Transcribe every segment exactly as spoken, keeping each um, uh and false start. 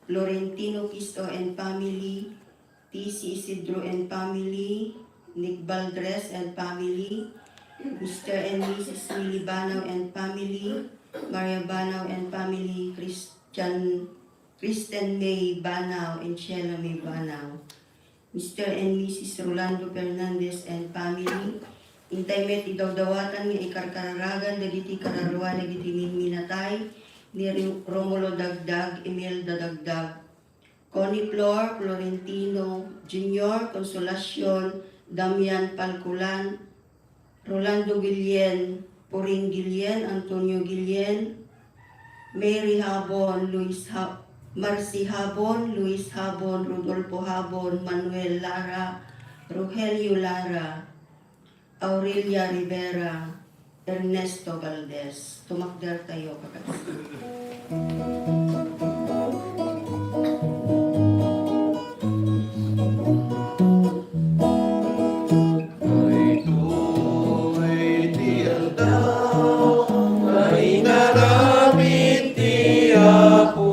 Florentino Kisto and family, T C Isidro and family, Nick Baldres and family, Mister and Missus Willie Banao and family, Maria Banao and family, Christian, Kristen May Banao and Sheila May Banao, Mister and Missus Rolando Fernandez and family. Intay met idawdawatan nga ikarkararagan dagiti kararua dagiti minminatay ni Ri-, Romulo Dagdag, Imelda Dagdag, Connie Flor, Florentino Junior, Consolacion, Damian Palculan, Rolando Guillen, Puring Guillen, Antonio Guillen, Mary Habon, Luis Ha-, Marcy Habon, Luis Habon, Rodolfo Habon, Manuel Lara, Rogelio Lara, Aurelia Rivera, Ernesto Valdez. Tumakdertayo, kakabsat. Daytoy ti aldaw nga inaramid ti Apo.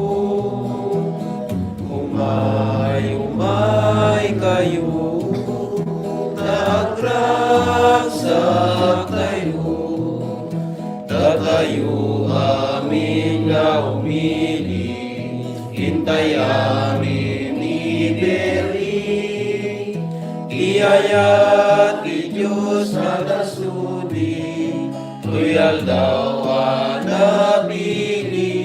Umay, umaykayo, ta agragsaktayo. Datayo amin nga umili, intay amin ibili. Ti ayat ti Dios a nasudi, toy aldaw a nabili.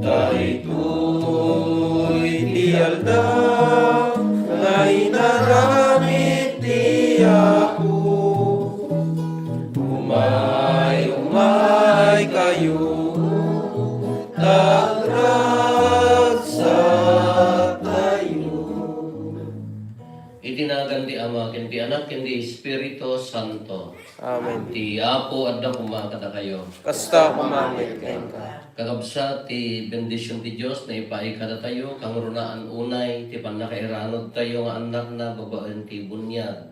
Daytoy ti aldaw nga inaramid ti Apo. Umay, umaykayo, ta agragsaktayo. Iti nagan ti Ama, ken ti Anak, ken ti Espiritu Santo. Amen. Ti Apo adda koma kadakayo. Kasta koma met kenka. Kakabsat, ti bendision ti Dios naipaay kadatayo, kangrunaan unay ti pannakairanudtayo nga annakna babaen ti buniag.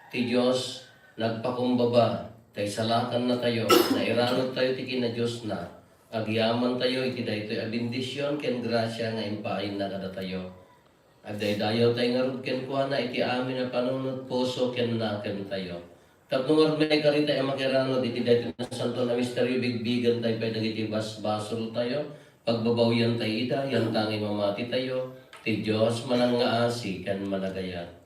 Ti Dios nagpakumbaba, ta isalakannatayo, nairanudtayo ti kinadiosna. Agyamantayo iti daytoy a bendision ken grasia nga impaayna kadatayo. Agdaydayawtayo ngarud kenkuana iti amin a panunot puso ken nakemtayo. Tapno ngarud maikaritay a makiranud iti daytoy nasantoan a misterio, bigbigentayo pay dagiti basbasoltayo, pagbabawiantayo ida, yantangay mamatitayo, ti Dios manangngaasi ken managayat.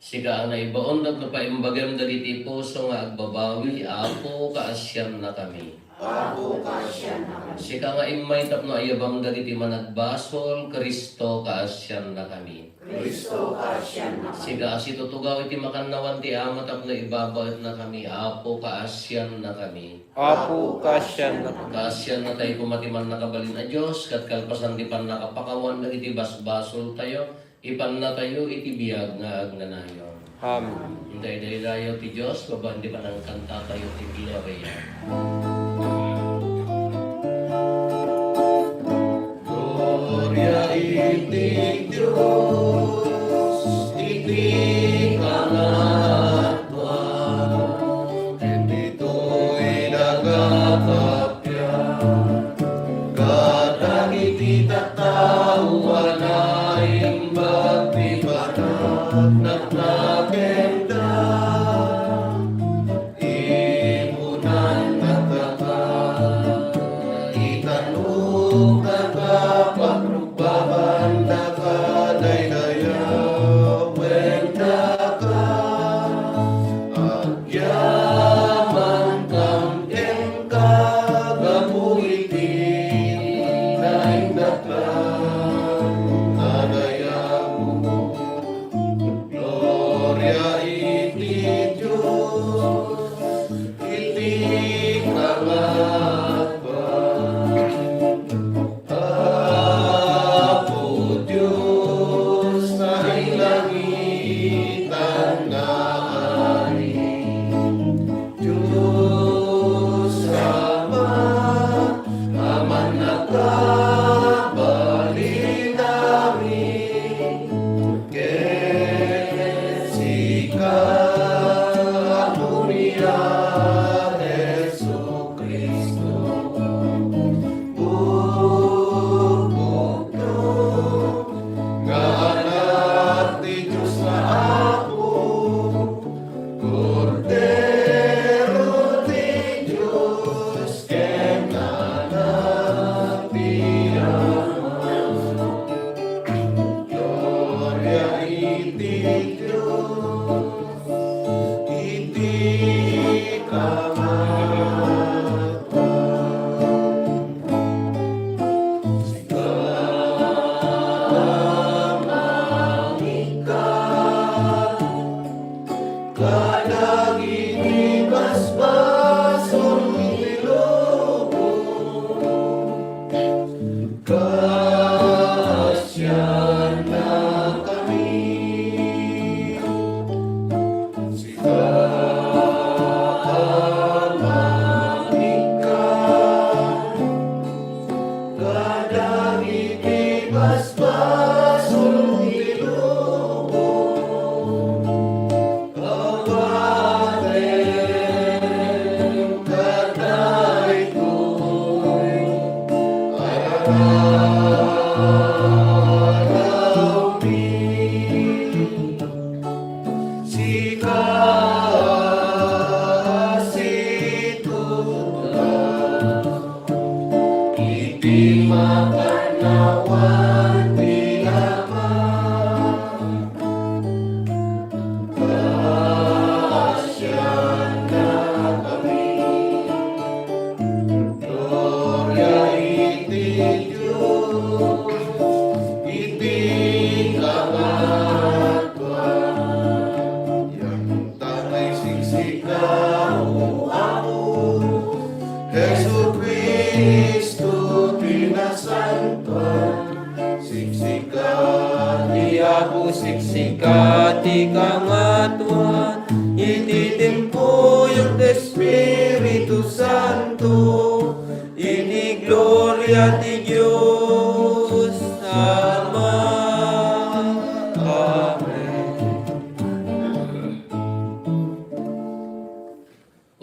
Sika a naibaon tapno paimbagem dagiti puso nga agbabawi, Apo, kaasiannakami. Apo, kaasiannakami. Sika nga immay tapno ayabam dagiti managbasol, Cristo, kaasiannakami. Cristo, kaasiannakami. Sika a situtugaw iti makannawan ti Ama tapno ibabaetnakami, Apo, kaasiannakami. Apo, kaasiannakami. Kaasiannatayo koma ti Mannakabalin a Dios, ket kalpasan ti pannakapakawan dagiti basbasoltayo, ipannatayo iti biag nga agnanayon. Amen. Indaydaydayaw ti Dios, babaen ti panangkantatayo ti Gloria. Gloria iti Dios, iti kangatoan, ken ditoy daga kadagiti tattao a naimbag ti panagnakenna. Ipunannakaka, itanukaka, pagrukbabannaka, daydayawennaka, agyamankam kenka gapu iti naindaklan a dayawmo. Gloria iti Dios, iti kangatoan. Apo Dios, nailangitan nga ari.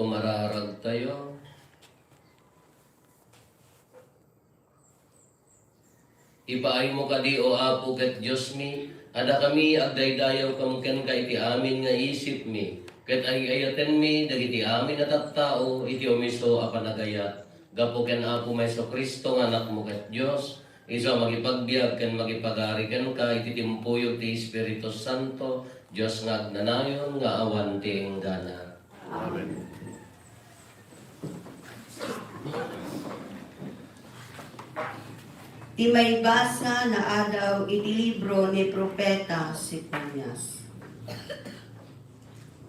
Mararagtayo. Ipaaymo kadi, O Apo ket Diosmi, a dakami agdaydayaw kenka iti amin nga isipmi, ket ay-ayatenmi dagiti amin a tattao iti umiso a panagayat, gapu ken Apomi a Jesu-Cristo nga Anakmo ket Dios, isu a mangipagbiag ken mangipagari kenka iti timpuyog ti Espiritu Santo, Dios nga agnanayon nga awan ti inggana. Amen. Ti maibasa nga adaw iti libro ni Profeta Sefanias.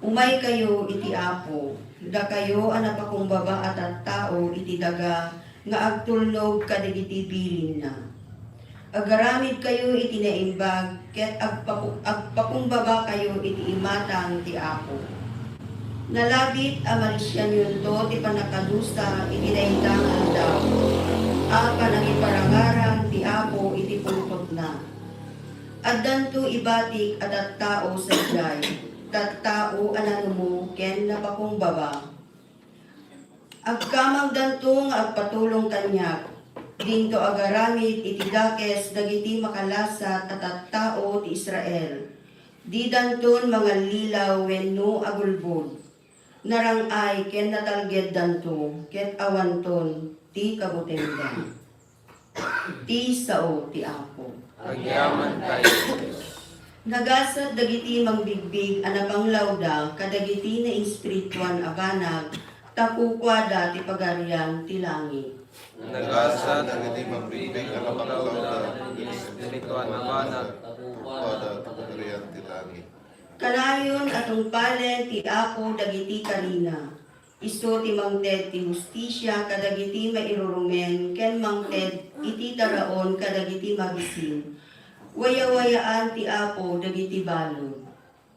Umaykayo iti Apo, dakayo a napakumbaba a tattao iti daga nga agtulnog kadagiti bilinna. Agaramidkayo iti naimbag ket agpaku-, agpakumbabakayo iti imatang ti Apo. Nalabit a malisianyonto ti pannakadusa iti dayta nga aldaw a panangiparangarang ti Apo iti pungtotna. Addanto ibatik a tattao sadiay, tattao a nanumo ken napakumbaba. Agkamangdanto nga agpatulong kaniak. Dinto agaramid iti dakes dagiti makalasat a tattao ti Israel. Didanton mangallilaw wenno agulbod. Narang-ay ken natalgeddanto, ket awanton ti kabutengda. Ti sao ti Apo. Agyamankay, Dios. Nagasat dagiti mangbigbig a napanglawda kadagiti naespirituan a banag, ta kukuada ti pagarian ti langit. Nagasat dagiti mangbigbig a napanglawda kadagiti naespirituan a banag, ta kukuada ti pagarian ti langit. Kanayon a tungpalen ti Apo dagiti karina. Isu ti mangted ti hustisia kadagiti mairurumen ken mangted iti taraon kadagiti mabisin. Wayawayaan ti Apo dagiti balud.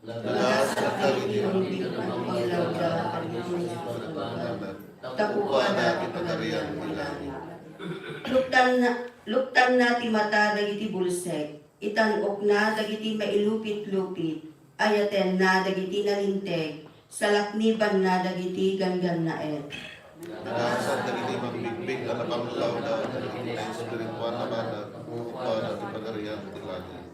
Nagasat dagiti mangbigbig a napanglawda kadagiti naespirituan a banag, ta kukuada ti pagarian ti langit. Luktanna, luktanna ti mata dagiti bulsek. Itan-okna dagiti mailupitlupit, ayatenna dagiti nalinteg, salaknibanna dagiti ganggannaet. Nagasat dagiti mangbigbig a napanglawda kadagiti naespirituan a banag, ta kukuada ti pagarian ti langit.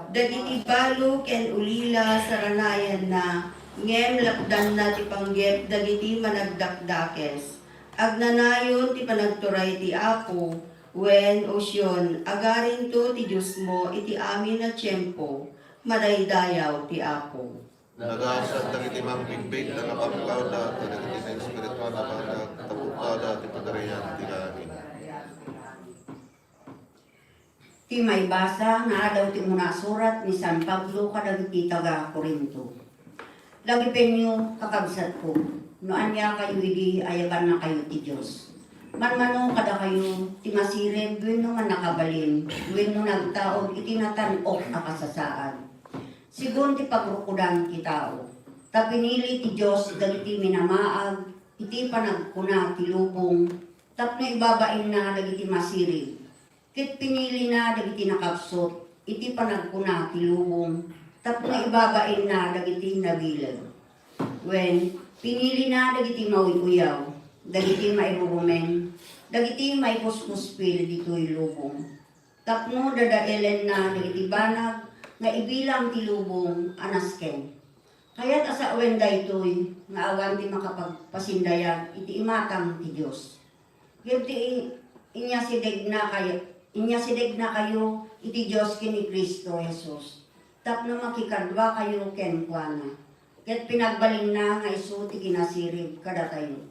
Dagiti balo ken ulila saranayanna, ngem lapdanna ti panggep dagiti managdakdakes. Agnanayon ti panagturay ti Apo, wen, O Sion, agarinto ti Diosmo iti amin a tiempo, madaydayaw ti Apo. Nagasat dagiti mangbigbig a napanglawda kadagiti naespirituan a banag, ta kukuada ti pagarian ti langit. Ti maibasa nga adaw ti umuna a surat ni San Pablo kadagiti taga-Corinto. Lagipenyo, kakabsatko, no aniakayo idi ayabannakayo ti Dios. Manmano kadakayo ti masirib wenno mannakabalin wenno nagtaud iti natan-ok a kasasaad. Sigun ti pagrukodan ti tao, ta pinili ti Dios dagiti minamaag iti panagkuna ti lubong tapno ibabainna dagiti masirib. Ket pinilina dagiti nakapsut iti panagkuna ti lubong tapno ibabainna dagiti nabileg. Wen, pinilina dagiti mauy-uyaw, dagiti mairurumen, dagiti maikuskuspil ditoy lubong, tapno dadaelenna dagiti banag nga ibilang ti lubong a nasken. Kayat a sawen daytoy nga awan ti makapagpasindayag iti imatang ti Dios. Ngem ti in-, inyasidegna kayo, inyasidegna kayo iti Dios ken ni Cristo Jesus, tapno makikadua kayo kenkuana, ket pinagbalinna nga isu ti kinasirib kadatayo.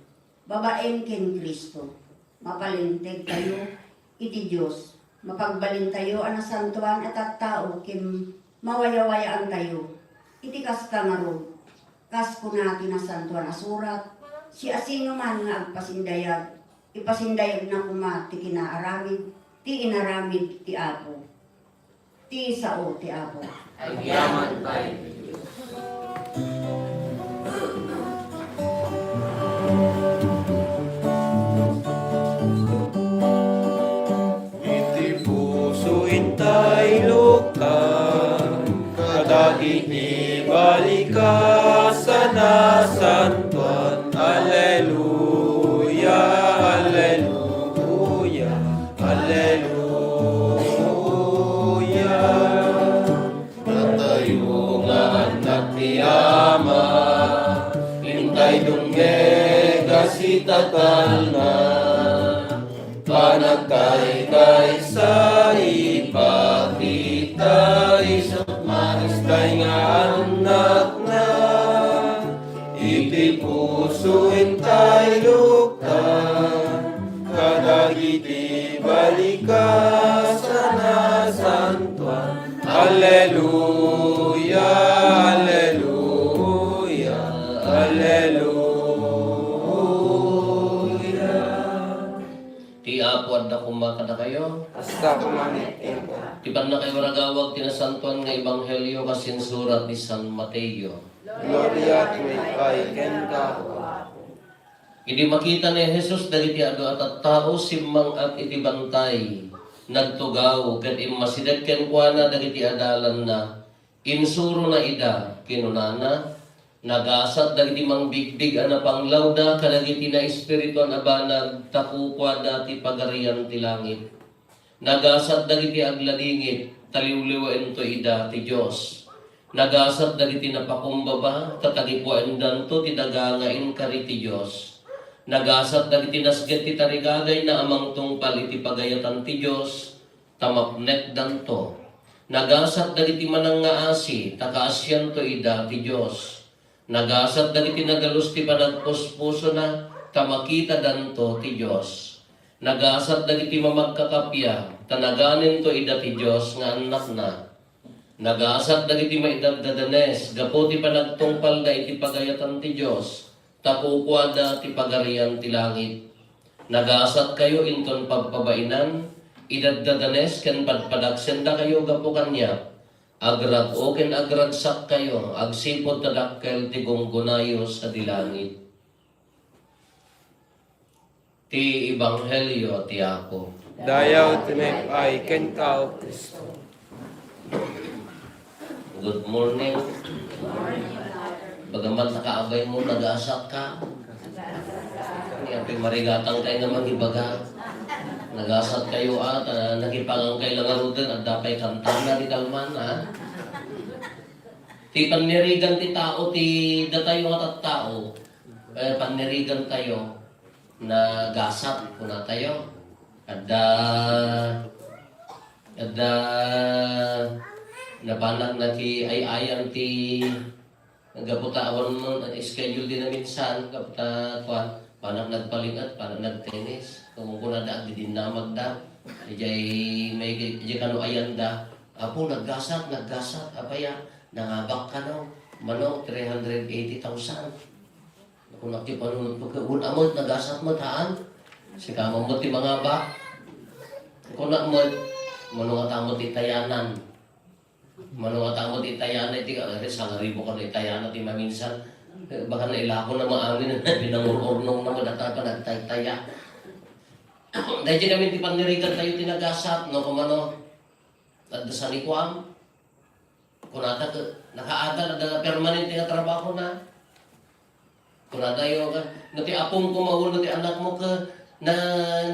Babaen ken Cristo, mapalinteg tayo iti Dios, mapagbalin tayo a nasantoan a tattao ken mawayawayaan tayo. Iti kasta ngarud, kas kuna ti Nasantoan a Surat, siasinoman nga agpasindayag, ipasindayagna koma ti kinaaramid ti inaramid ti Apo. Ti sao ti Apo. Agyaman tayo ti Dios. Iti puso intay luktan, kada inibalika sa nasantoan a Sitatalna, panagkaykaysa, ipakita, isut' maestay nga annakna. Iti puso intay lukta, kadagiti balikas a nasantoan. Alleluia, alleluia, alleluia. Ti Apo adda koma kadakayo. Kasta koma met kenka. Ti pannakayo ragawag ti nasantoan nga ebanghelio kas insurat ni San Mateo. Gloria ti maikay kenka, O Apo. Idi makita ni Jesus dagiti adu a tattao, simmang-at iti bantay, nagtugaw, ket immasideg kenkuana dagiti adalanna. Insurona ida, kinunana, "Nagasat dagiti mangbigbig a napanglawda kadagiti naespirituan a banag, ta kukuada ti Pagarian ti langit." Nagasat dagiti agladingit, ta liwliwaento ida ti Dios. Nagasat dagiti napakumbaba, ta tagikuaendanto ti daga nga inkari ti Dios. Nagasat dagiti nasged ti tarigagayna a mangtungpal iti pagayatan ti Dios, ta mapnekdanto. Nagasat dagiti manangngaasi, ta kaasianto ida ti Dios. Nagasat dagiti nadalus ti panagpuspusona, ta makitadanto ti Dios. Nagasat dagiti mamagkakappia, ta naganento ida ti Dios nga annakna. Nagasat dagiti maidaddadanes gapu ti panagtungpalda iti pagayatan ti Dios, ta kukuada ti Pagarian ti langit. Nagasatkayo inton pabpabainan, idaddadanes ken padpadagsendakayo gapu kaniak. Agrag-o ken agragsakkayo agsipud ta dakkel ti gunggonayo sadi langit. Ti Ebanghelio ti Apo. Dayaw ti maipay kenka, O Kristo. Good morning. Bagaman nakaabaymo, nagasat ka. Ni apoy marigatang kay nga mangibaga. Nagasat kayo, ah, ta nakipangan kay lang aruden, adda pay kantana di kalman, ah. Ti pannirigan ti tao, ti datayo nga tattao, eh, pannirigan tayo, nagasat, kuna tayo. Adda, adda, nabanag na ti ay-ayan ti, gapu ta awan mo, schedule din na minsan, gapu ta, kuan, banag nagpalingat, banag nagtennis. Kung kuna da, agdidinnamag da. Ijay, may, ijay kano ayan da. Apo, naggasat, naggasat. Apaya, nangabak kano. Mano, three hundred eighty thousand. Kunak ti panunot ko, kun amot, nagasat mo, taan. Sika mo ti mangabak. Kunak mo, mano nga tamot itayanan. Mano nga tamot itayanan, iti, ah, sangaribo kano itayanan, ti maminsan. Eh, baka nailako na maamin, pinangur-urnong na madata pa nagtaytaya. Dahil kami ti panirigan tayo, ti nagasat, no, kumano, adda sanikuam. Kunata, ke, nakaadal, adda na permanente nga trabaho na. Kunatayo nga, no ti apongko maulo ti anakmo ke, na,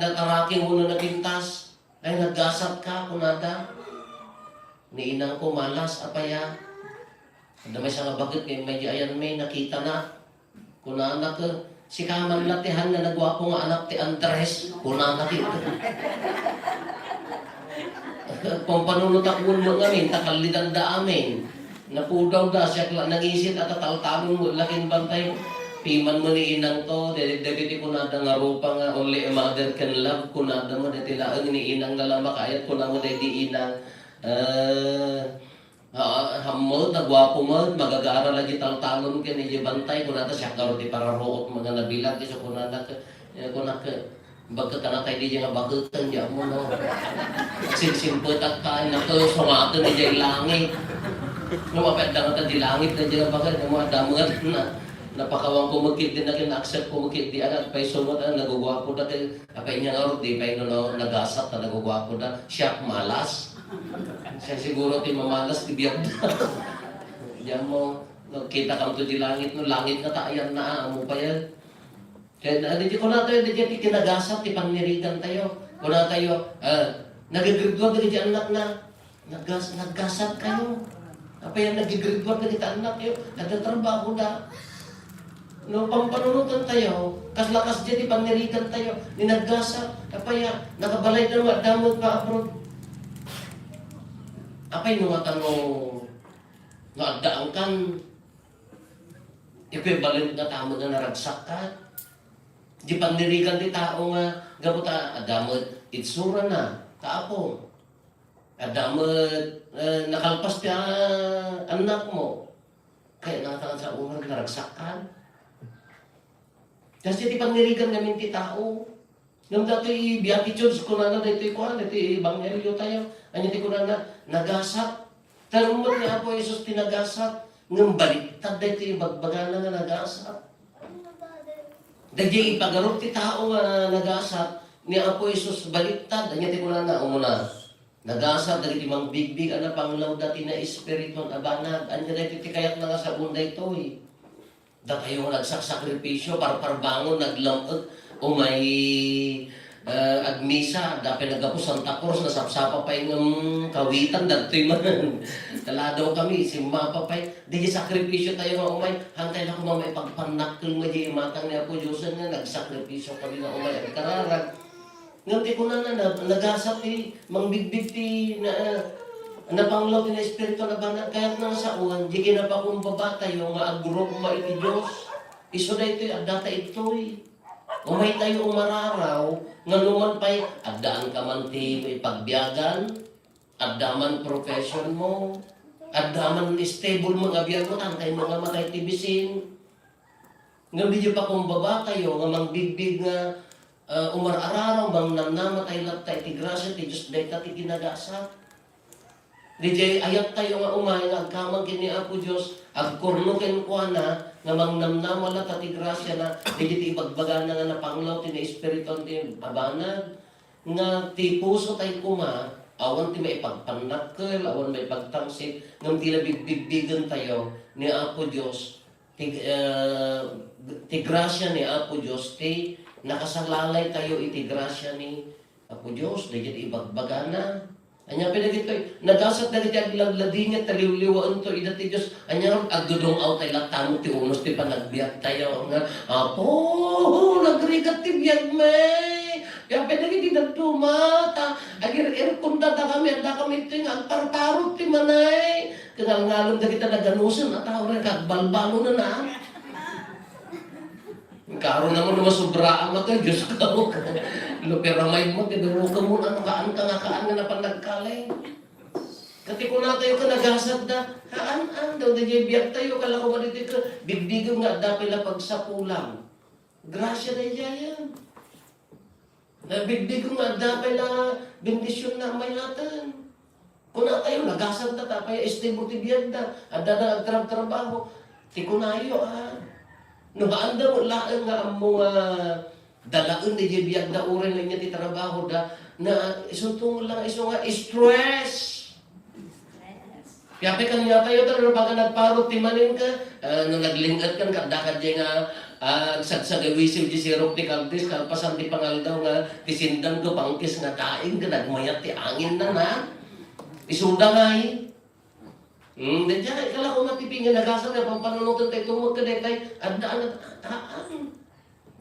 nataraking uno napintas. Ay, naggasat ka, kunata. Ni inangko, malas, apaya. Adda maysa nga baket, may, may ayan may nakita na. Kunana ke, sika man na ti han nga naguapo nga anak ti Andres. Kunana ti. Pampanunotak mo ngamin, takallidan da amin. Napudaw da, siak la, nangisit a tataltalon mo, lakin bantay. Piman mo ni inang to, dagiti kunada nga rupa nga only a mother can love, kunada mo, dati laeng ni inang nga la makayat, kuna mo, dagiti inang, eh, ah, hammo, naguapo mo, magagara lagi taltalon ken iti bantay, kunada, siak garo ti pararuot, mga nabilag, iso kunada, eh, kunak, Bagka kanatay di nga baketen, di mo, no? Simsimpetak ka, naku, sumaten di langit. No, mapedda nga ta di langit na di nga baket, no, adda mo nga na, napakawan ko magkit din na kin-accept ko magkit di agad, pay sumat, ah, naguguapo da kay, apay niya nga, di pay no, no, nagasat na naguguapo da, siya malas. Siya siguro ti mamalas, ti biag da. Di mo, no, kita kam to di langit, no, langit nga ta ayan na, ah, amo pa yan. Kaya na, di, kunatayo, di, di, kinagasat ti pannirigan tayo. Kunatayo, ah, nagagraduate dagiti anak na. Naggas-, naggasat kayo. Apay a nagagraduate dagiti anak yo? Nagtatrabaho da. No pampanunoten tayo, kasla kasdiay ti pannirigan tayo, ni naggasat, apay a, nakabalay da nga adda met pa abroad. Apay no nga tano, no adda angkan, equivalent nga tama nga naragsak ka. Di pannirigan ti tao nga, gapu ta adda met itsura na, ta Apo. Adda met, eh, nakalpas ti, ah, annak mo. Kaya nga ta sa ungar, naragsak ka. Kasi ti pannirigan ngamin ti tao. Ngem datoy Beatitudes, kunana daytoy kuan, daytoy ebanghelio tayo. Anya ti kunana, nagasat. Tarumot ni Apo Jesus ti nagasat. Ngem baliktad daytoy ibagbagana nga nagasat. Daytoy ipagarup ti tao nga nagasat, ni Apo Jesus baliktad. Anya ti kunana, umuna. Nagasat dagiti mangbigbig a napanglawda ti naespirituan a banag. Anya daytoy ti kayatna nga sabon daytoy? Datayo nga nagsaksakripisio, parparbangon, naglam-ek, umay, eh, agmisa, adda pay naggapu Santa Cruz, nasapsapa pay ngem kawitan, dagtoy man. Kaladaw kami, simmapa pay. Dagiti sakripisio tayo nga umay, hantay na koma maipagpannakkel met diay imatang ni Apo Dios nga nagsakripisio kami nga umay agkararag. Ngem ti kunana, na, nagasat ti mangbigbig ti na, napanglaw ti naespiritu a banag, kayatna nga sawen, di kinapakumbaba tayo nga agrukma iti Dios. Isu daytoy, adda ta ittoy. Umay tayo umararaw, nga numan pay, addaan ka man ti maipagbiagan, adda man profession mo, adda man stable mo nga biag mo, tantay mo nga matay ti bisin. Ngem diay pakumbaba tayo nga mangbigbig nga, ah, umar-araraw, mangnamnama tayo latta iti grasia ti Dios, dayta ti kinagasat. Diay ayat tayo nga umay nga agkamang ken ni Apo Dios, agkurno kenkuana nga mangnamnama latta ti grasiana, diay ti ibagbagana nga napanglaw ti naespirituan ti a banag, nga ti puso tayo koma, awan ti maipagpannakkel, awan maipagtangsit, ngem ti nabigbigbigen tayo ni Apo Dios, ti, eh, ti grasia ni Apo Dios, ti nakasalalay tayo iti grasia ni Apo Dios, dagiti ibagbagana. Ania pay dagitoy, nagasat dagiti aglagladingit, taliwliwaento ida ti Dios. Ania, agdudung-aw tayo latta met ti unos ti panagbiag tayo, nga, Apo, nagrigat ti biag mi. Kaya pay dagiti dadduma, ta, agir-irkon da, da kami, adda kami iti nga agparparot ti manay. Kangalngalem dagita naganusen a tao, ren kagbalbalo na na. Karo naman no masubraan mo to, Diyos ko. Lupiramay mo, tinurukan mo, ano kaan ka nga kaan nga napan nagkalay. Kati kuna tayo ka nagasat da, haan, an, daw da jay biag tayo, kala ko ba dito ka, bigdigam nga, dapay la pagsapulam. Grasya da jay yan. Nabigbigo nga adda pay la bendision nga mayatan. Kuna tayo, nagasat ta, ta pay estable ti biagda. Adda da agtrab-trabaho. Ti kunayo, ah. No, haanda met laeng nga ammo nga dalaen dayjay biagda uray no ania ti trabahoda. Na, isunto lang isu nga stress. Kaya pay kaniatayo, ta, no, baga nagparot ti manen ka, ah, no, nagling-et kan, kadda kadya nga, ah, agsagsagawisiw di sirok ti kaldis, kalpasan ti pangaldaw nga, ti sindang ko, pangkis nga daing ka, nagmayat ti angin na na. Isuda ngay. Hmm, di dyan, kala ko nga ti pinga nagasat nga pampanunotan tayo, tumag ka, daytay, adda, adda, adda,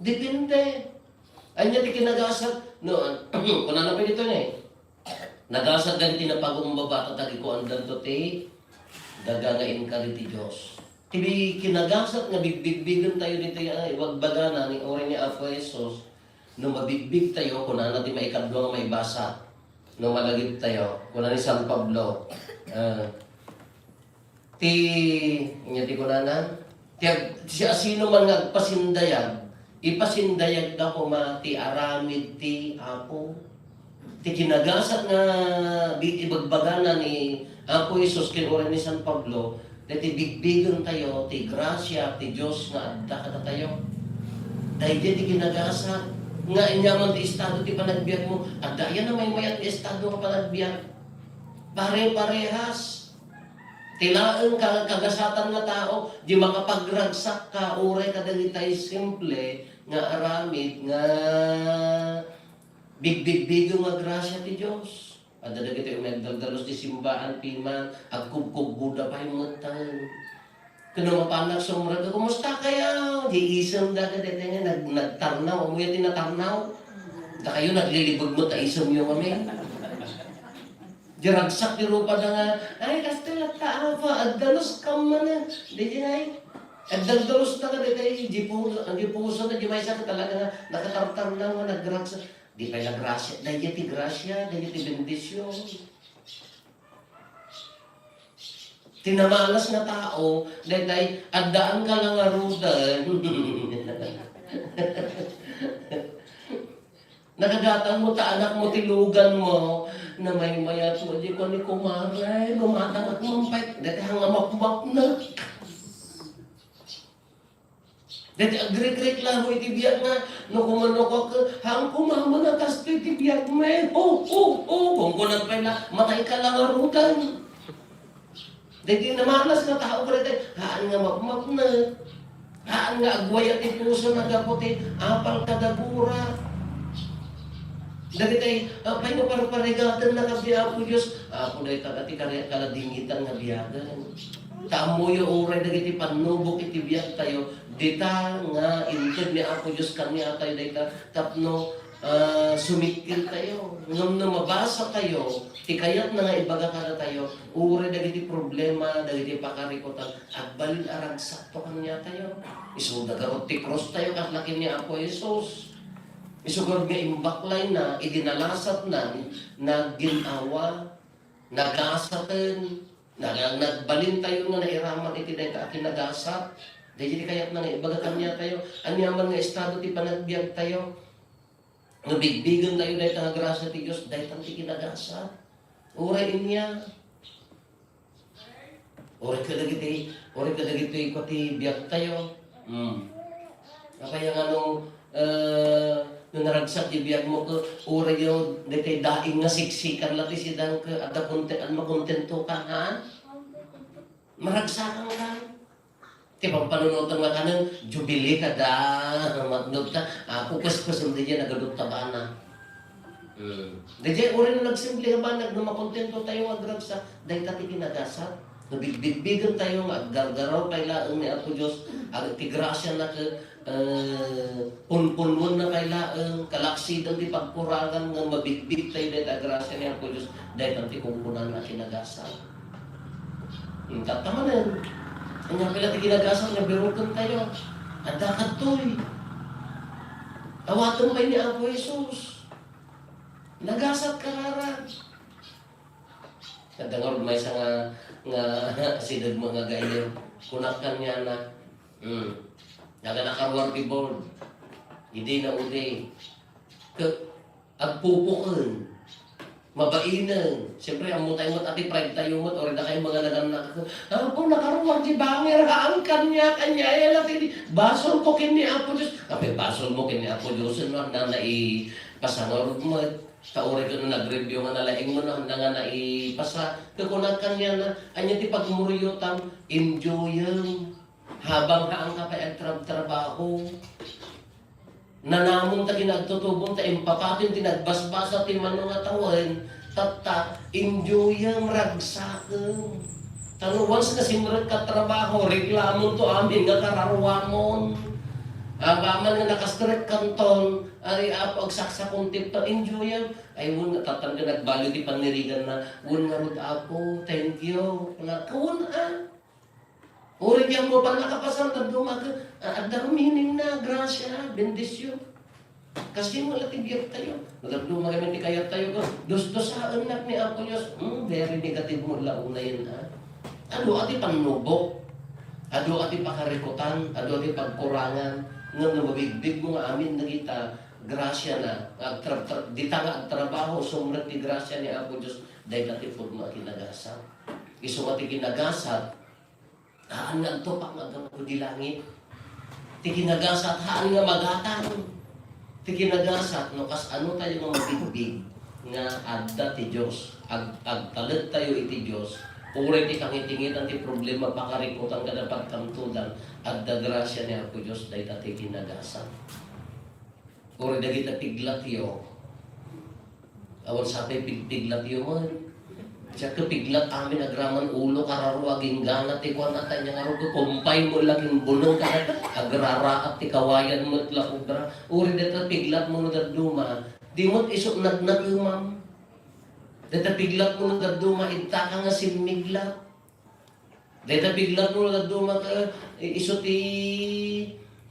Depende. Ania ti kinagasat? No, an-, kunana pay dito ni, nagasat dagiti napagumbaba, ta tagikuandanto ti daga nga inkari ti Dios. Ti kinagasat nga bigbigbigen tayo dito, ah, ibagbagana ni, uray ni Apo Jesus, no mabigbig tayo, kunana ti maikadua nga maibasa. No malagip tayo, kuna ni San Pablo, ah, Ti, ania ti kunana? Ti ag-, siasino man nga agpasindayag, ipasindayagda koma ti aramid ti Apo. Ti kinagasat nga bi-, ibagbagana ni Apo Jesus ken uray ni San Pablo, daytoy bigbigen tayo ti grasia ti Dios nga adda kadatayo. Daydiay ti kinagasat nga ania man ti estado ti panagbiag mo, adda yan a maymayat nga estado nga panagbiag. Pare-parehas. Ti laeng ka-, kagasatan nga tao, di makapagragsak ka, uray kadagitay simple nga aramid nga bigbigbigem nga grasia ti Dios. Adda dagiti umay agdaldalus ti simbaan, piman, agkubkubboda pay metten. Ken no mapanak sumrek, "Kumusta kayo?" Di isem da, dayta nga nag-, nagtarnaw. Ammoyo ti natarnaw? Dakayo, naglilibeg met ta isemyo ngamin. Di ragsak ti rupada nga, "Ay, kasta latta, Apo, agdaluskam manen." Di, di, ay. Agdaldalusta nga, dayta, di pu-, di puso na, di maysa ka talaga nga nakatartarnaw nga nagragsak. Di pay la grasia, dayta ti grasia, dayta ti bendision. Ti namalas nga tao, dayta, addaan ka la ngaruden. Nagagatang mo ta anak mo ti lugan mo, namaymayat mo, di ko ni kumare, lumatang at mampay, dayta nga mapmapnek. Dayta agrikrik la mo iti biag nga, no kumano ko, "Haan ko, mama, nga kastoy ti biag mo, eh. Oh, oh, oh." Kungkunan pay la, "Matay ka la ngaruden." Dayta namalas nga tao, dayta, haan nga mapmapnek. Haan nga agwayat ti puso na gapu ti apal kada gura. Dagiti, ah, pay nga parparigatenna kaddi Apo Dios, Apo, dayta ti kari-, kaladingitan nga biagen. Ta ammoyo uray dagiti pannubok iti biagtayo, dita nga inted ni Apo Dios kaniatayo dayta tapno, ah, sumikkiltayo. Ngem no mabasatayo ti kayatna nga ibaga kadatayo, uray dagiti problema, dagiti pakarikutan, agbalin a ragsakto kaniatayo. Isuda garud ti krustayo, kasla ken ni Apo Jesus. Isu garud nga imbaklayna, idi nalasatnan, naggin-awa, nagasaten, nag-, nagbalintayo nga nairaman iti dayta a kinagasat. Daydi ti kayatna nga ibaga kaniatayo. Aniaman nga estado ti panagbiagtayo, no bigbigentayo dayta nga grasia ti Dios, daytan ti kinagasat. Uray inya. Uray kadagiti, uray kadagiti iko ti biagtayo. Hmm. Apay nga no, eh, no naragsak ti biagmo, ket uray yo, daytoy daing nga siksikan la ti sidang, ket adda konte-, makontento ka, ha? Maragsakan ka. Ti pampanunotem nga kanen, jubilee kada matnog ta, ah, pupespesem daydiay nagadut ta banag. Hmm. Daydiay, uray no nagsimple nga banag, no makontento tayo nga agragsak, dayta ti kinagasat. No bigbigbigentayo nga aggargaraw pay laeng ni Apo Dios, ag-, ti grasiana ket, eh, punpunnuenna pay laeng, kalaksidan ti pagkurangan nga mabigbigtayo dayta a grasia ni Apo Dios, dayta ti kunkunana a kinagasat. Hmm, tatta manen. Ania pay la ti kinagasat nga birokentayo? Adda kadtoy. Awaten pay ni Apo Jesus. Nagasat ka laeng. Adda ngarud maysa nga, nga sideg nga gayyem. Kunak kaniana, hmm, naga nakaruar ti board. Idi na udi. Ke-, agpupuken. Mabainen. Siyempre, ammo tayo met, ati pride tayo met, uray dakayo nga nagannak. Apo, nakaruar ti banger, haan kaniak, ania, eh, la ti basol ko ken ni Apo Dios. Apay basol mo ken ni Apo Dios, no, anda na ipasa ngarud met. Ta uray ket no nag-review nga nalaing mo, no, anda nga naipasa. Ket kunak kaniana, ania ti pagmuriotam, enjoyem. Habang haanka pay agtrabtrabaho, nanamon ta ken agtutubong ta impapatin ti nagbasbasa ti mano nga tawen, tatta, enjoyem, ragsakem. Ta no once nga simrek ka trabaho, reklamonto amin nga kararuamon. Apaman nga nakastrek kanton, ay, Apo, agsaksakuntipto, enjoyem. Ay, wen nga, tattan ket nagbalio ti paniriganna, wen ngarud, Apo, thank you. Kuna, kun, ah. Uray diay ammo pay nakapasan, dadduma ket, ah, adda meaning na, grasia, bendision. Kasdi met la ti biagtayo. Dadduma kami ti kayattayo ket dusdusaennak ni Apo Dios. Hmm, very negative mo la unayen, ha? Adu a ti pannubok. Adu a ti pakarikutan. Adu a ti pagkurangan. Ngem no mabigbig mo nga amin dagita, grasia na. Agtra-, tra-, dita nga agtrabaho, sumrek ti grasia ni Apo Dios. Dayta ti pudno a kinagasat. Isu nga ti kinagasat, haan nga agtupak nga aggapu di langit. Ti kinagasat, haan nga magatang. Ti kinagasat, no kasano tayo nga mabigbig nga adda ti Dios, ag-, agtalek tayo iti Dios, uray ti kangitingitan ti problema, pakarikutan kada pagkantudan, adda grasia ni Apo Dios, dayta ti kinagasat. Uray dagita piglatyo, awan sapay pigpiglatyo man. Diak piglat amin agraman ulo, kararo, aginggana ti kuan, ata nia ngarud, kumpay mo laking bunong ka, agraraat ti kawayan met la obra. Uri deta piglat mo no dadduma, di met isu nagnakemam. Deta piglat mo no dadduma, idtaka nga simmiglat. Deta piglat mo no dadduma ka, i-, isu ti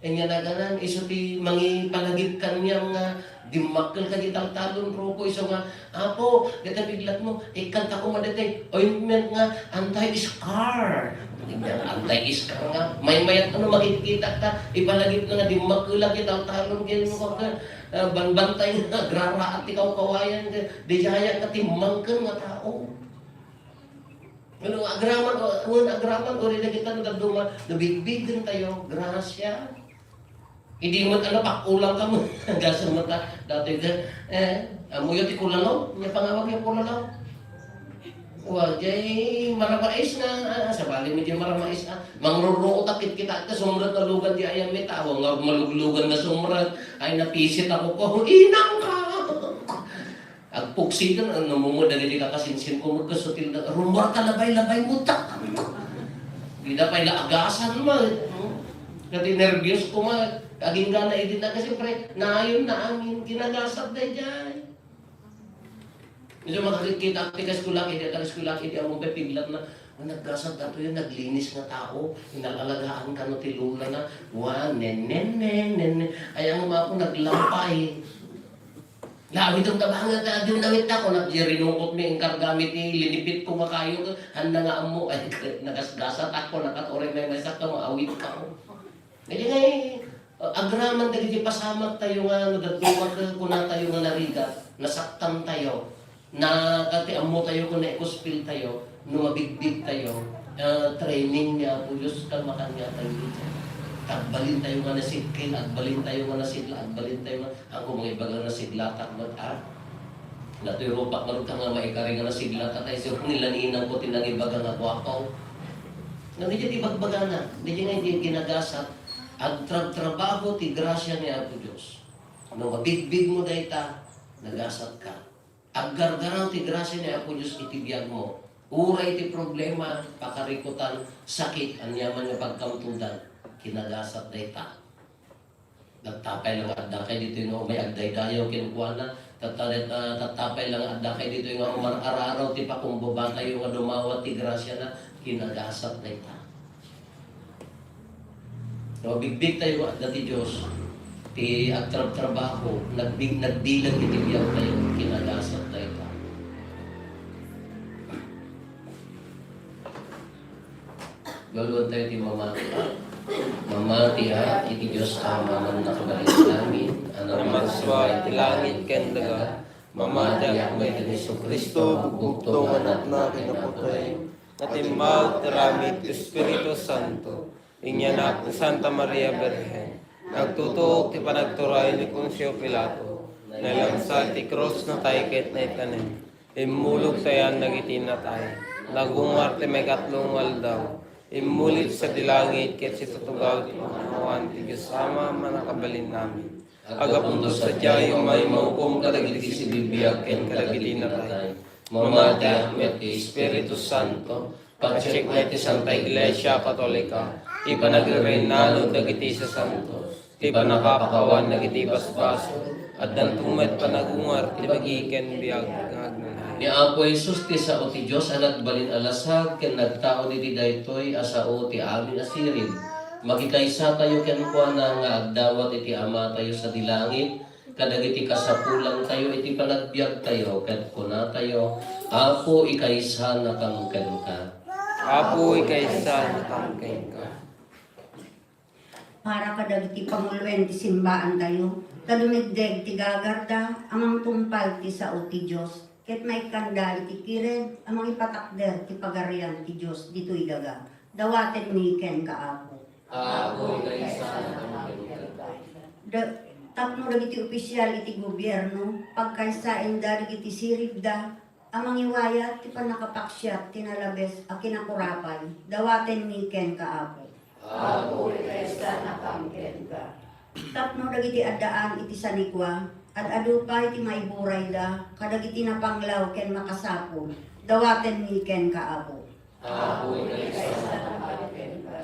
Ania naganan, isu ti mangipalagip kaniam nga dimmakkel ka di taltalon, Rocco, isu nga, "Apo, deta piglat mo, ikkanta koma deta ointment nga anti-scar." Anti-scar nga, maymayat ano, makikita ta, ipalagip na nga dimmakkel ka di taltalon, kaya mo ka, ah, banbantay nga, agraraat ti kawkawayan, ka, di jaya ka timmangken nga tao. Ano, agraman, o, wen agraman, uri dagita no dadduma, no bigbigentayo, grasia. Idi met, ano, pakulang ka mo, gasem met, ah, dati ka, eh, amoyo ti kulalaw, nia pangawag nia kulalaw. Wa, jay maramais nga, ah, sabali mi jay maramais, ah, mangrurruot a kitkita, ta sumrek nga lugan di ayam mi, tao nga maluglugan nga sumrek, ay, napisit ako ko, inang ka! Agpuksidan, ano mo mo, dagiti kakasinsin ko, magkaso ti na, "Rummuarka labay-labay mo, tak!" Dida pay la agasan mo, eh. Kati nerbios ko, ma, aginggana idi na, kasi, pre, nayon na amin, kinagasat dayjay. Medyo makakita ti kaeskwelak, idi, ti kaeskwelak, idi, among pepiglat na, "Oh, naggasat ato yan, naglinis nga tao, inalalagaan kano ti lola na, wa, nen, nen, nen, nen, nen." Ay, ang mga ako, naglampay. Lawit ang tabangan ta, di lawit ako, nagdirinukot mi, inkarga mi ti linipit ko nga kayo, handa nga amo, ay, nagasgasat ako, nakatore may may sakto, maawit ka ko. Kaya nga, eh, agraman dagiti pasamak tayo nga, nagatumak, kuna tayo nga narigat, nasaktan tayo, na, kati amo tayo, kuna ikuspil tayo, no mabigbig tayo, ah, training ni Apo Dios, kalmakan nga tayo dito. Agbalin tayo nga nasikil, agbalin tayo nga nasigla, agbalin tayo nga Ako, mangibaga nga nasiglatak met, a? Natuy rupak met ka nga maikari nga nasiglatak, ay, siya nila ni inang ko ti nangibaga nga guapaw. Nga, medyo ti bagbagana, medyo nga di ginagasat, agtrabtrabaho ti grasia ni Apo Dios. No mabigbig mo dayta, nagasat ka. Aggargaraw ti grasia ni Apo Dios iti biag mo. Uray ti problema, pakarikutan, sakit, aniaman nga pagkamtudan, kinagasat dayta. Tattapay la nga adda kay ditoy nga umay agdaydayaw kenkuana. Tatta-, ah, tattapay la nga adda kay ditoy nga umar-araraw ti pakumbabatayo nga dumawat ti grasiana, kinagasat dayta. No, bigbig tayo nga adda ti Dios, ti agtrabtrabaho, nagbig-, nagbilang iti biag tayo, kinagasat dayta. Luluan tayo ti mamati. Mamati a iti Dios Ama a mannakabalin amin, a naparsua iti langit ken daga. Mamati a met ken Jesu-Cristo, bugbugto nga natna ken napatay, nga timmawat ti aramid ti Espiritu Santo, inyanak ni Santa Maria Birhen, nagtutuok ti panagturay ni Poncio Pilato, nailansa iti krus, natay ket naitanem. Immulog ta ayan dagiti natay. Nagungar ti maikatlo nga aldaw. Immulid sadi langit ket situtugaw ti makannawan ti Dios Ama a mannakabalin amin. Aggapunto sadiay, umay maukom kadagiti sibibiag ken kadagiti natay. Mamati a met ti Espiritu Santo. Patiekna iti Santa Iglesia Katolika, ti panagrirennalod dagiti sasantos, ti pannakapakawan dagiti basbasol, addanto met panagungar ti bagi ken biag nga agnanayon. Ni Apo Jesus ti sao ti Dios a nagbalin a lasag ken nagtaud iti daytoy a sao ti amin a sirib. Makikaysatayo kenkuana nga agdawat iti Amatayo sadi langit, kadagiti kasapulantayo iti panagbiagtayo, ket kunatayo, "Apo, ikaysanakam kenka." Apo, ikaysanakam kenka. Para kadagiti panguloen ti simbaantayo, ta dumigdeg ti gagarda a mangtungpal ti sao ti Dios, ket maikkanda iti kired a mangipatakder ti Pagarian ti Dios ditoy daga. Dawatenmi kenka, Apo. Apo, ikaysanakam kenka. Da-, tapno dagiti opisyal iti gobierno, pagkaysaenda dagiti siribda a mangiwayat ti pannakapaksiat ti nalabes a kinakurapay, dawatenmi kenka, Apo. Apo, ikaysanakam kenka. Tapno dagiti addaan iti sanikua, ad-adu pay ti maiburayda kadagiti napanglaw ken makasapul. Dawatenmi kenka, Apo. Apo, ikaisalakan kenka.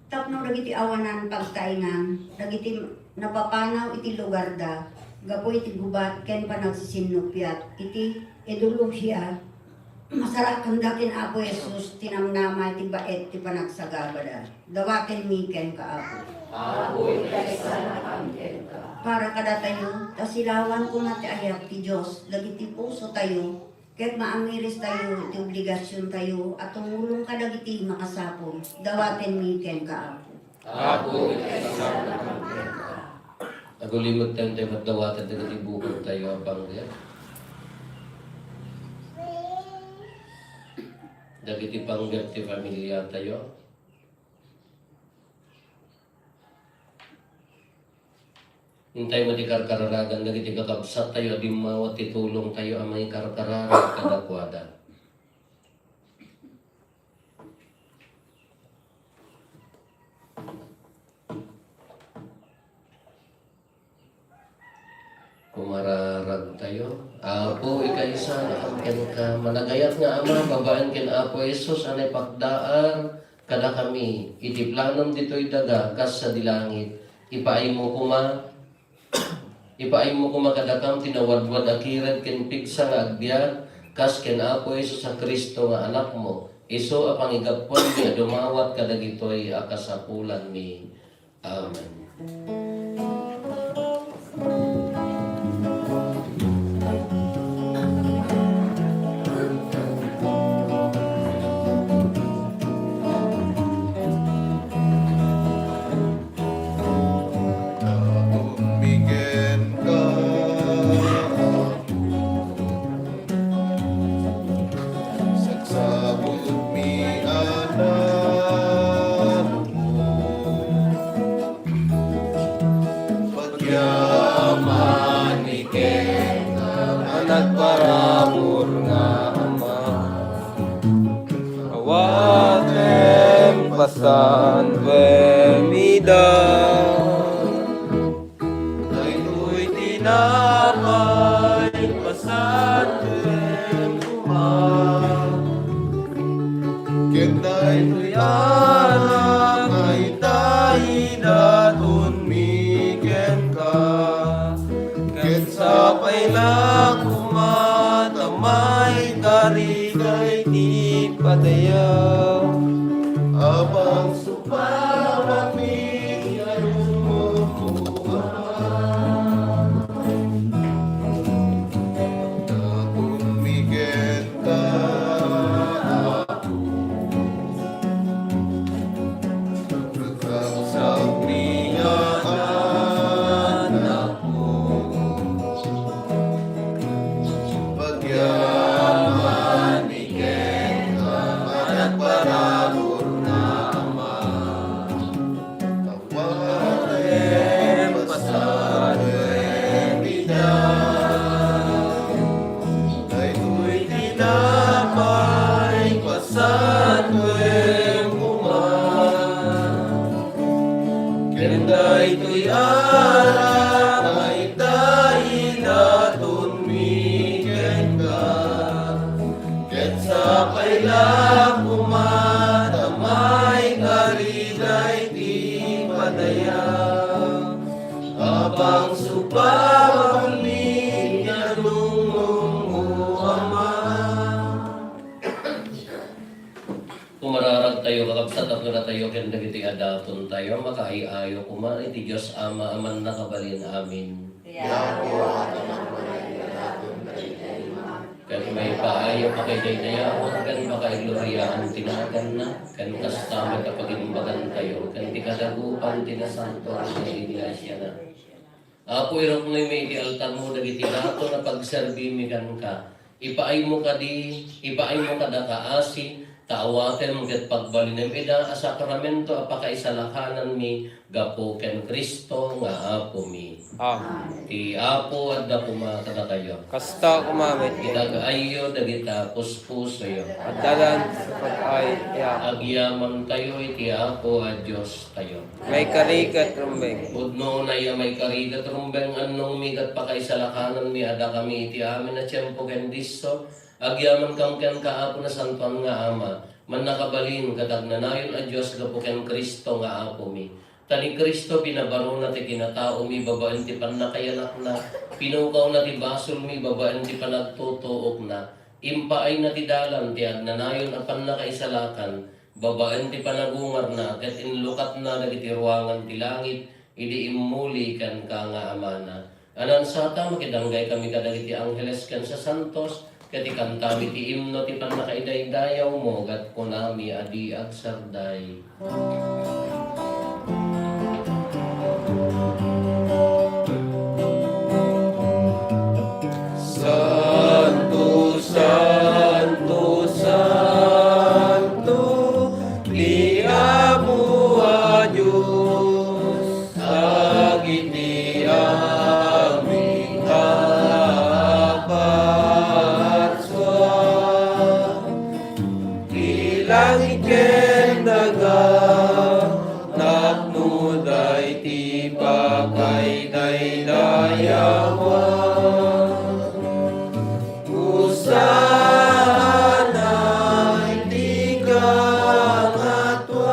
Tapno dagiti awanan pagtaengan, dagiti napapanaw iti lugarda, gapu iti gubat ken panagsisinnupiat iti ideolohiada, masarakanda ken Apo Jesus ti namnama iti baet ti panagsagabada. Dawatenmi kenka, Apo. Apo, ikaisalakan kenka. Para kadatayo, ta silawan koma ti ayat ti Dios dagiti pusotayo, ket maamiristayo iti obligasiontayo a tumulong kadagiti makasapul. Dawatenmi kenka, Apo. Apo, ikaisalakan kenka. Agulimettayo ti pagdawatan dagiti bukod tayo a pangget. Dagiti pangget ti familia tayo. Intay met ti karkararagan dagiti kakabsat tayo a dimmawat ti tulong tayo a mangikarkararag kadakuada. Kumararag tayo. Apo, ikaisalakan kenka. Managayat nga Ama, babaen ken Apo Jesus a naipakdaar kadakami iti planom ditoy daga kas sadi langit. Ipaaymo koma, ipaaymo koma kadakam ti nawadwad a kired ken pigsa nga agbiag, kas ken Apo Jesus a Cristo nga Anakmo, isu a pangigapuanmi a dumawat kadagitoy a kasapulanmi. Amen. Datonmi kenka, Apo. Sagsagutmi a nalumo. Pagyamanen kenka a nagparabur nga Ama. Awatem pasantoem ida. Daytoy tinapay, pasantoem koma. Ken daytoy arak nga ita, idatonmi kenka. Ket sapay la koma ta maikari daydi padayaw. Apang supamanmi nga lumumong Ama. Datonmi kenka, Apo. Ragsakmi nga anakko. Pagyamanen kenka a nagparabur nga Ama. Awatem pasantoem ida. Daytoy tinapay, pasantoem koma. Ken daytoy arak nga ita, idatonmi kenka. Ket sapay la koma ta maikari daydi padayaw. Apang supamanmi nga lumumong Ama. Kumararag tayo, kakabsat, tapno tayo ken dagiti adaton tayo, makaay-ayo koma iti Dios Ama a mannakabalin amin. Ti Apo, aton ammonan ti adaton daytoy. Ket maipaay a pakaidaydayawan ken pakaigloriaan ti naganna, ken kasta met a pagimbagan tayo ken ti kadagupan ti nasantoan nga Iglesiana. Apo, iruknoymi iti altarmo dagiti daton a pagserbimi kenka. Ipaaymo kadi, ipaaymo kadaka, asi, Ta awatem ket pagbalinem ida a sakramento a pakaisalakananmi gapu ken Cristo nga Apomi. Amen. Ti Apo adda koma kadakayo. Kasta koma met. Itag-ayyo dagita puspusoyo. Addalan sa pag-ay ti Apo. Agyamantayo iti Apo a Diostayo. Maikari ket rumbeng. Pudno unay a maikari ket rumbeng, annongmi ket pakaisalakananmi a dakami iti amin a tiempo ken disso, agyamankam kenka, Apo, nasantoan nga Ama, mannakabalin ket agnanayon a Dios gapu ken Cristo nga Apomi. Ta ni Cristo pinabarona ti kinataomi babaen ti pannakayanakna, pinukawna ti basolmi babaen ti panagtutuokna, impaayna ti dalan ti agnanayon a pannakaisalakan babaen ti panagungarna, ket inlukatna dagiti ruangan ti langit idi immuli kenka nga Amana. Anansata, makidanggay kami kadagiti angheles ken sasantos, ket ikantami ti imno ti pannakaidaydayawmo, ket kunami a di agsarday. Santo, santo, santo, ti Apo a Dios, dagiti amin a parsua. Ti langit ken daga, napnoda iti pakaidaydayawan. Hosanna iti kangatoan.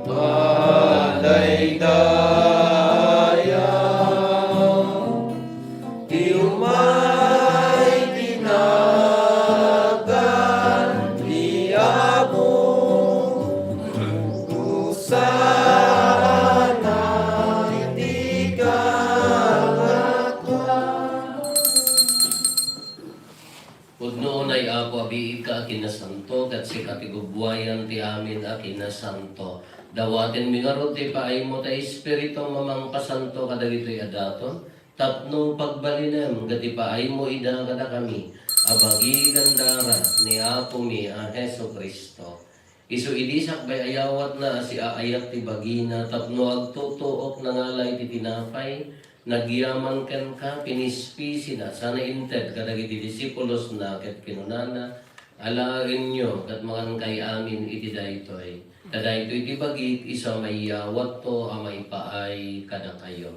Madaydayaw ti umay ti nagan ti Apo. Hosanna iti kangatoan. Pudno unay, Apo, a biigka a kinasanto, ket sika ti gubbuayan ti amin a kinasanto. Dawatenmi ngarud ti ipaaymo ti Espiritum a mangpasanto kadagitoy a daton, tapno pagbalinem ket ipaaymo ida kadakami a bagi ken dara ni Apomi a Jesu-Cristo. Isu idi sakbay a yawatna a siaayat ti bagina tapno agtutuok nangala iti tinapay, nagyaman kenka, pinispisina, sana inted kadagiti disipulosna ket kinunana, "Alaenyo ket mangankay amin iti daytoy. Ta daytoy ti bagik, isu a maiyawatto a maipaay kadakayo."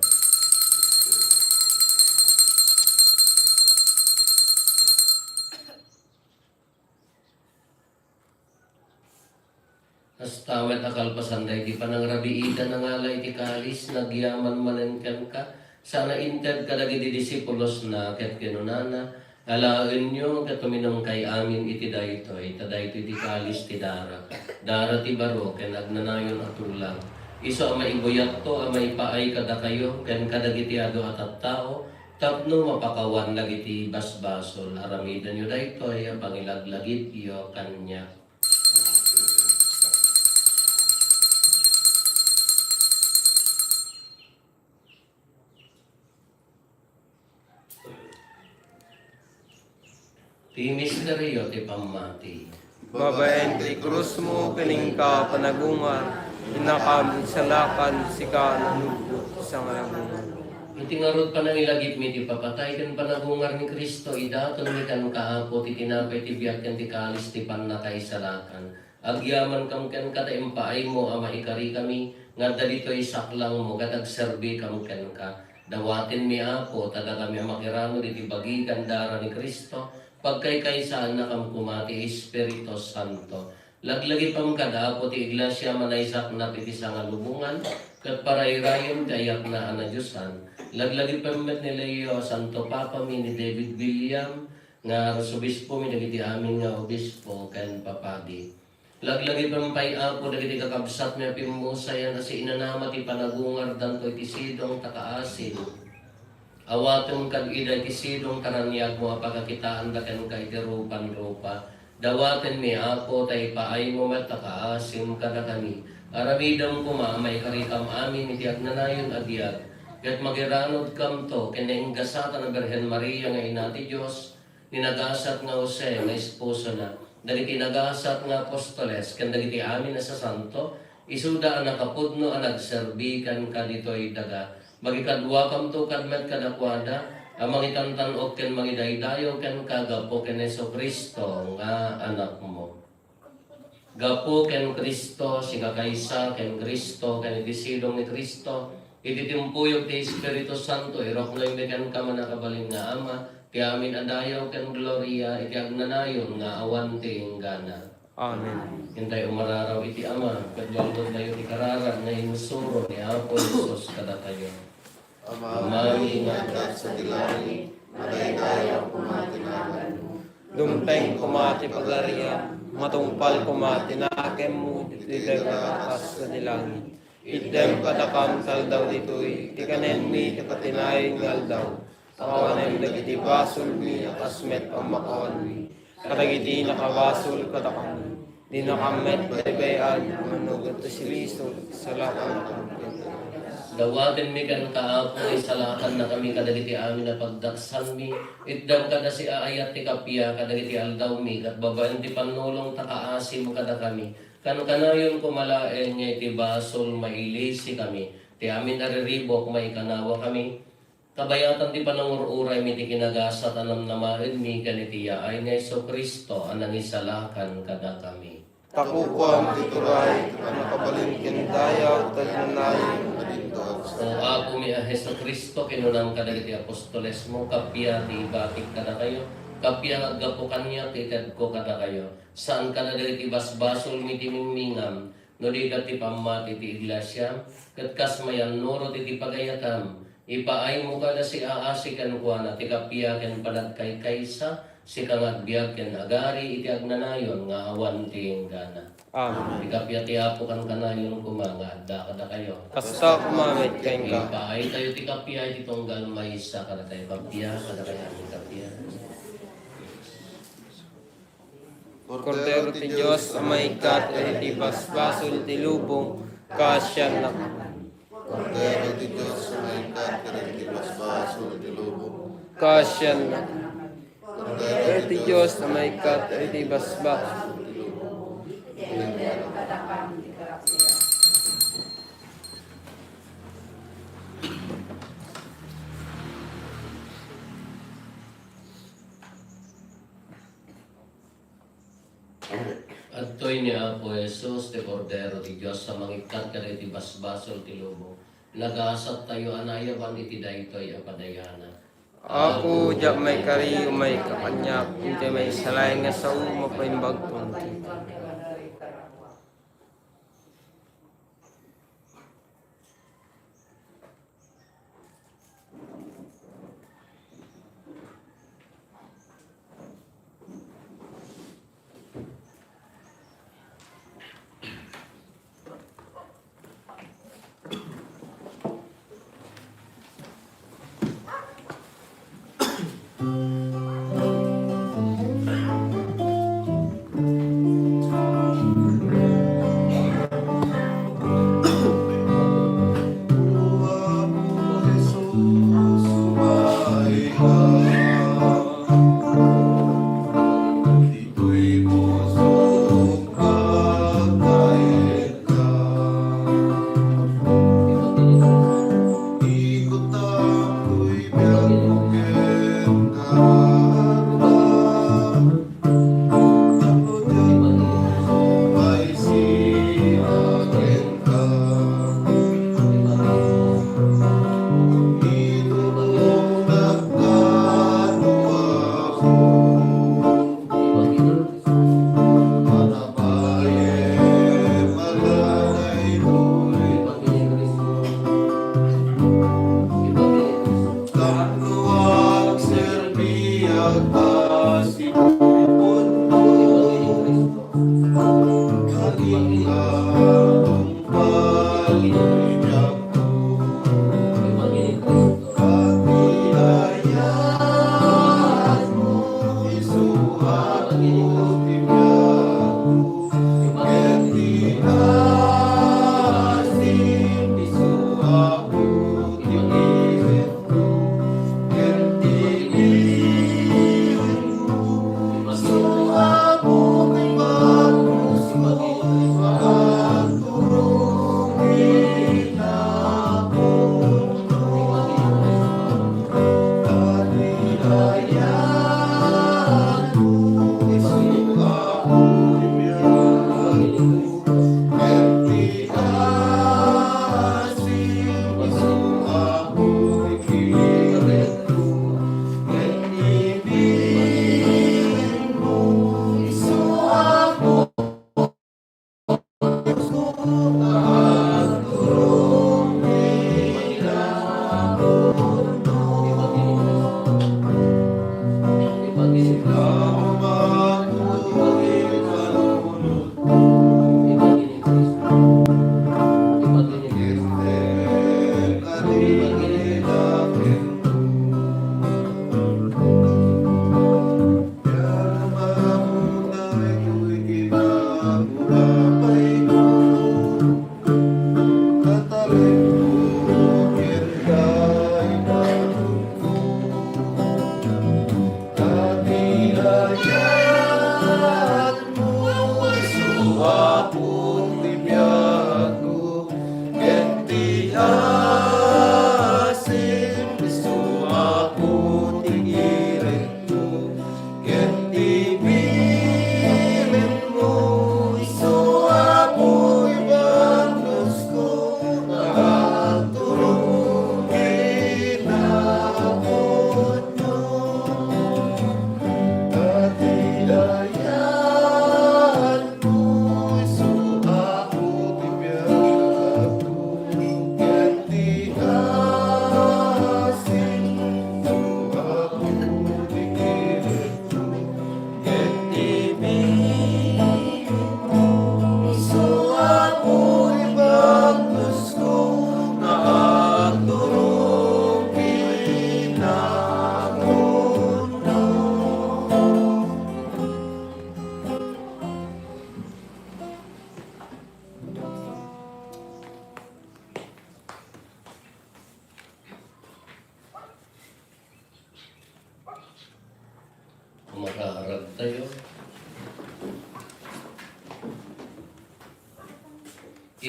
Kasta met a kalpasan daydi panangrabiitan, nangala iti kalis, nagyaman manen kenka, sana inted kadagiti disipulosna, ket kinunana, "Alaenyo ket uminumkay amin iti daytoy, ta daytoy ti kalis ti dara, dara ti baro ken agnanayon a tulag. Isu a maibuyatto a maipaay kadakayo ken kadagiti adu a tattao, tapno mapakawan dagiti basbasol. Aramidenyo daytoy a pangilaglagipyo kaniak." Ti misterio ti pammati. Babaen ti krusmo ken inka panagungar, innakam insalakan, sika nanuggot ti sangalubongan. Iti ngarud panangilagipmi ti papatay ken panagungar ni Cristo, idatonmi kenka, Apo, ti tinapay ti biag ken ti kalis ti pannakaisalakan. Agyamankam kenka ta impaaymo a maikarikami nga adda ditoy saklangmo ket agserbikam kenka. Dawatenmi, Apo, ta dakami a makiranod iti bagi ken dara ni Cristo, pagkaykaysaannakam koma ti Espiritu Santo. Laglagipem kad, Apo, ti iglesia a manaysaknap iti sangalubongan, ket parairayem ti ayatna a nadiosan. Laglagipem met ni Leo, Santo Papami, ni David William, nga arsobispomi dagiti amin nga obispo ken papadi. Laglagipem pay, Apo, dagiti kakabsatmi a pimmusayan a siinanama ti panagungardanto iti sidong ta kaasim. Awatem kad ida iti sidong ta raniagmo a pakakitaanda kenka iti rupan-rupa. Dawatenmi, Apo, ta ipaaymo met a kaasim kadakami. Aramidem koma a maikarikam amin iti agnanayon a biag, ket magiranodkamto ken naingasatan a Birhen Maria nga Ina ti Dios, ni nagasat nga Jose nga esposona, dagiti nagasat nga apostoles, ken dagiti amin a sasanto, isuda a nakapudno a nagserbi kenka ditoy daga. Mangikaduakamto kad met kadakuada a mangitantan-ok ken mangidaydayaw kenka gapu ken Jesu-Cristo nga Anakmo. Gapu ken Cristo, sikakaysa ken Cristo, ken iti sidong ni Cristo, iti timpuyog ti Espiritu Santo, iruknoymi kenka, mannakabalin nga Ama, ti amin a dayaw ken gloria iti agnanayon nga awan ti inggana. Amen. Intay umararaw iti Ama, ket waldotayo ti kararag nga insuro ni Apo Jesus kadatayo. Amami nga adda sadi langit, madaydayaw koma ti naganmo. Dumteng koma ti pagariam, matungpal koma ti nakemmo iti daga kas sadi langit. Itdem kadakam ti aldaw ditoy ti kanenmi ti patinayon nga aldaw. Pakawanem dagiti basolmi a kas met pammakawanmi kadagiti nakabasol kadakami. Dinakam met baybay-an a mannugad ti serbiyo, salakan. Dawatenmi kenka, Apo, nga isalakannakami kadagiti amin a pagdaksanmi. Itdem kada siaayat ti kappia kadagiti aldawmi, ket babaen ti pannulong ta kaasim kadakami. Kankanayon koma laeng nga iti basol, mailisikami. Ti amin a riribuk, maikanawakami. Kabayatan ti panangur-uraymi ti kinagasat a namnamaenmi ken iti yaay ni Jesu-Cristo a nangisalakan kadakami. Takukuam ti turay, ket mannakabalin ken dayaw, ti agnanayon nga dinto. O Apomi a Jesu-Cristo, kinunam kadagiti apostolesmo, kappia ti ibatik kadakayo, kappia nga aggapu kaniak ti itedko kadakayo. Saan kadagiti basbasolmi ti mingmingam, no dida ti pammati ti iglesia, ket kas mayannurot iti pagayatam, ipaaymo kada siaasi kenkuana ti kappia ken panagkaykaysa, sika nga agbiag ken agari iti agnanayon nga awan ti inggana. Amen. Ti kappia ti Apo kankanayon koma nga adda kadakayo. Kasta koma met kenka. Ipaaytayo ti kappia iti tunggal maysa kadatayo. Kappia, kadakayo ti kappia. Kordero ti Dios a maikkat iti basbasol ti lubong, kaasiannaka. Kordero ti Dios a maikkat iti basbasol ti lubong. Kaasiannaka. Kordero ti Dios a maikkat iti basbasol ti lubong. Adtoy ni Apo Jesus, ti Kordero ti Dios a mangikkat kadagiti basbasol ti lubong. Nagasattayo a naayaban iti daytoy a padayanak. Apo, diak maikari, umayka kaniak, intay maysa laeng nga sao, mapaimbagko kenka.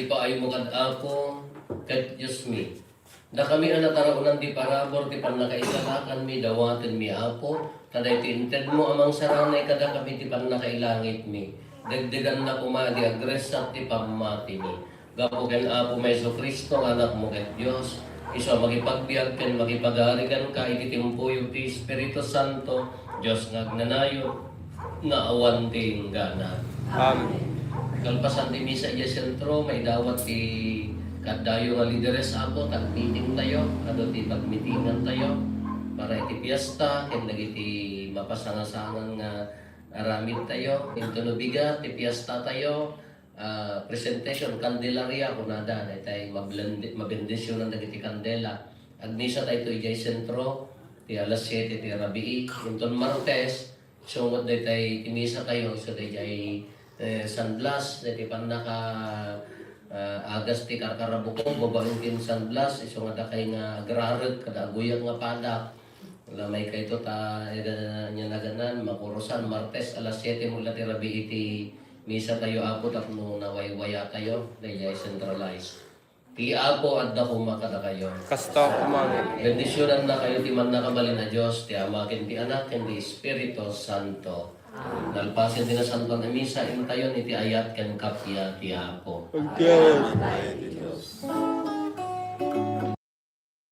Ipaaymo kad Apo, ket Diosmi. Dakami a nataraonan ti parabur ti pannakaisalakanmi, dawatenmi, Apo, ta daytoy intedmo a mangsaranay kadakami ti pannakailangitmi. Dagdaganna koma di agresat ti pammatimi. Gapu ken Apomi Jesu-Cristo nga Anakmo ket Dios, isu a makipagbiag ken makipagari kenka iti timpuyo ti Espiritu Santo, Dios nga agnanayon, nga awan ti inggana. Amen. Kalpasan ti misa idiay sentro, maidawat ti kaddayo nga lideres, Apo, ta agmitingtayo, adu ti pagmitingantayo para iti piesta ken dagiti mapasangasangan nga aramidtayo. Inton no bigat ti piestatayo, ah, presentation, Candelaria, kunada, daytay mablendi-, mabendisionan dagiti kandela. Agmisa tayo idiay sentro, ti alas siete ti rabii. Inton Martes, isu met daytay ti misa tayo, isu daydiay, eh, San Blas, daytoy pannaka, ah, agas ti karkarabukon, babaen ken San Blas, isu nga dakay nga agrarek, kada aguyag nga padak. Lamaykayo ta, eh, nia naganan, makurusan, Martes, alas siete mo la ti rabii ti misa tayo, Apo, tapno nawaywaya tayo, daydiay centralized. Ti Apo adda koma kadakayo. Kasta koma. Bendisionannakayo ti mannakabalin a Dios, ti Ama, ken ti Anak, ken ti Espiritu Santo. Nalpasen ti nasantoan a misa, intayon iti ayat ken kappia ti Apo. Agyaman.